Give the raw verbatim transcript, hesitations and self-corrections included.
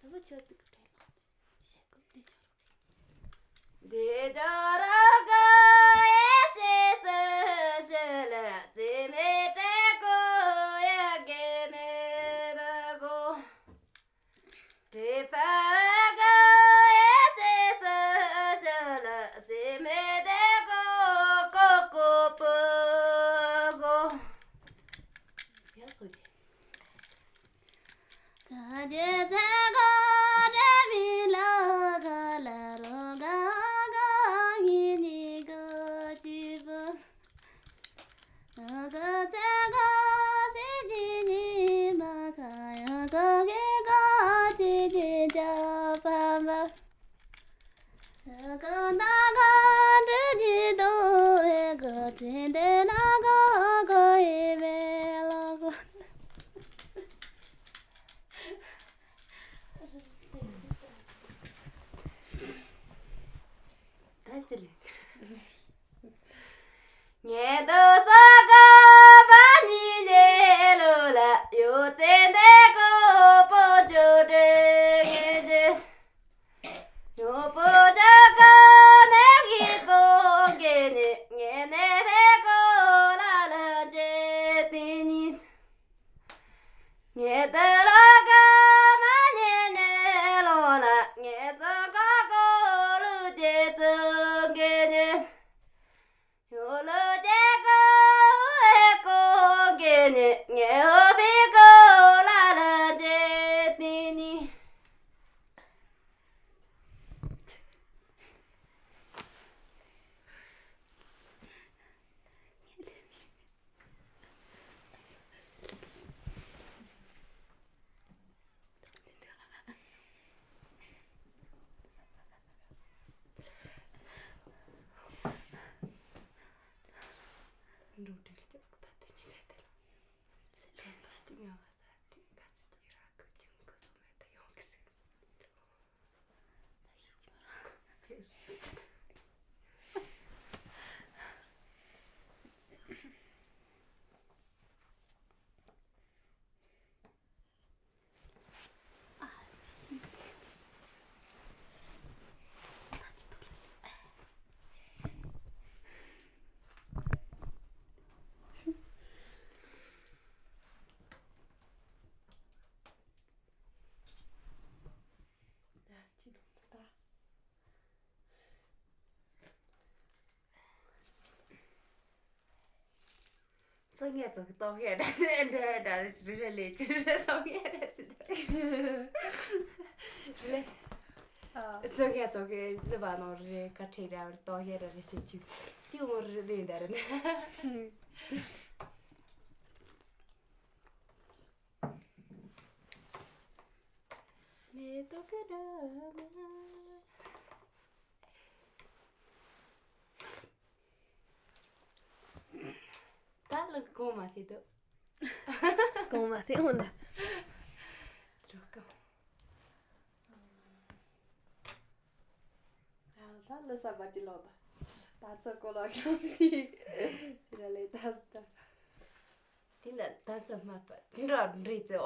དུ་བ་ཆོད་དུ་གི་དེ་ལ་བཤད་དགོས་དེ་ཆོད་རོགས། འདི་ཅོ་ར་ག་ཨེ་སི་སི་ཤི་ལ་ཙི་མེ་ཏྲེ་གོ་ཡ་གེ་མེ་བ་གོ། ཏྲེ་ཕ་ག་ཨེ་སི་སི་ཤི་ལ་ཙི་མེ་ཏྲེ་གོ་གོ་གོ་པོ་གོ། ཡ་སོ་ཅེ། ག་ཅི་ཚེ་ག་དྲ་མི་ལ་ག་ལ་རོ་ག་ག་ཉི་ཉི་ག་ཅི་བ། ག་ཚེ་ག་སེ་ཅི་ཉི་མ་ག་ཡ་ག་གེ་ག་ཅི་ཅི་ཅ་པ་བ། ག་ན་ག་དྲ་ཅི་དོ་ཨེ་ག་ཅི་དེ་ན་ག་ག་ཨེ་བེ་ལ་གོ། ད་ཅི་ལེ། ངེ་དོ་ས་ག་བ་ཉི་ནེ་ལོ་ལ་ཡོ་ཙེ་ནེ་གོ་པོ་ཅོ་ཏྲེ་ངེ་ཅེ། ཡོ་པོ་ཅོ་ག་ནེ་གི་གོ་གེ་ནེ་ངེ་ནེ་བེ་གོ་ལ་ལ་ཅེ་ཏི་ཉི། ངེ་ཏ་ལོ་ག་མ་ཉེ་ནེ་ལོ་ན་ངེ་སོ་ག་གོ་ལུ་ཅེ་ཙུ་གེ་ཉེ། ཡོ་ལུ་ཅེ་གོ་ཨེ་གོ་གེ་ཉེ་ངེ་ཧོ་ཕི་གོ་ལ་ལ་ཅེ་ཏི་ཉི། ཚོ་ངས་ཚོ་གི་ཏོག་ཡ་འདྲ་འདྲ་འདྲ་རེ་རེ་ལས་ཅི་རེ་ཏོག་ཡ་འདྲ་ཞིག་རེ་ལས། ཨ། ཚོ་ངས་ཚོ་གི་ལུ་བ་ནོ་རེ་ཀ་ཁྲེ་འདྲ་ཏོག་ཡ་འདྲ་རེ་ཞིག་ཅིག་ཏི་འོ་རེ་རེ་འདྲ་རེ་ན། མེ་ཏོག་གི་སྒྲོན་མ། ད་ལ་གོང་མ་ཐེ་དོ། གོང་མ་ཐེ་འོང་ལ། འགྲོ་གོ། ད་ལ་ས་བ་ཅི་ལོ་ད། ད་ཚོ་གོ་ལོ་ཁྱོང་སི། ར་ལེ་ད་ས་ད། དེ་ལ་ད་ཚོ་མ་པ་དེ་འགྲོ་འདྲེ་ཚོ།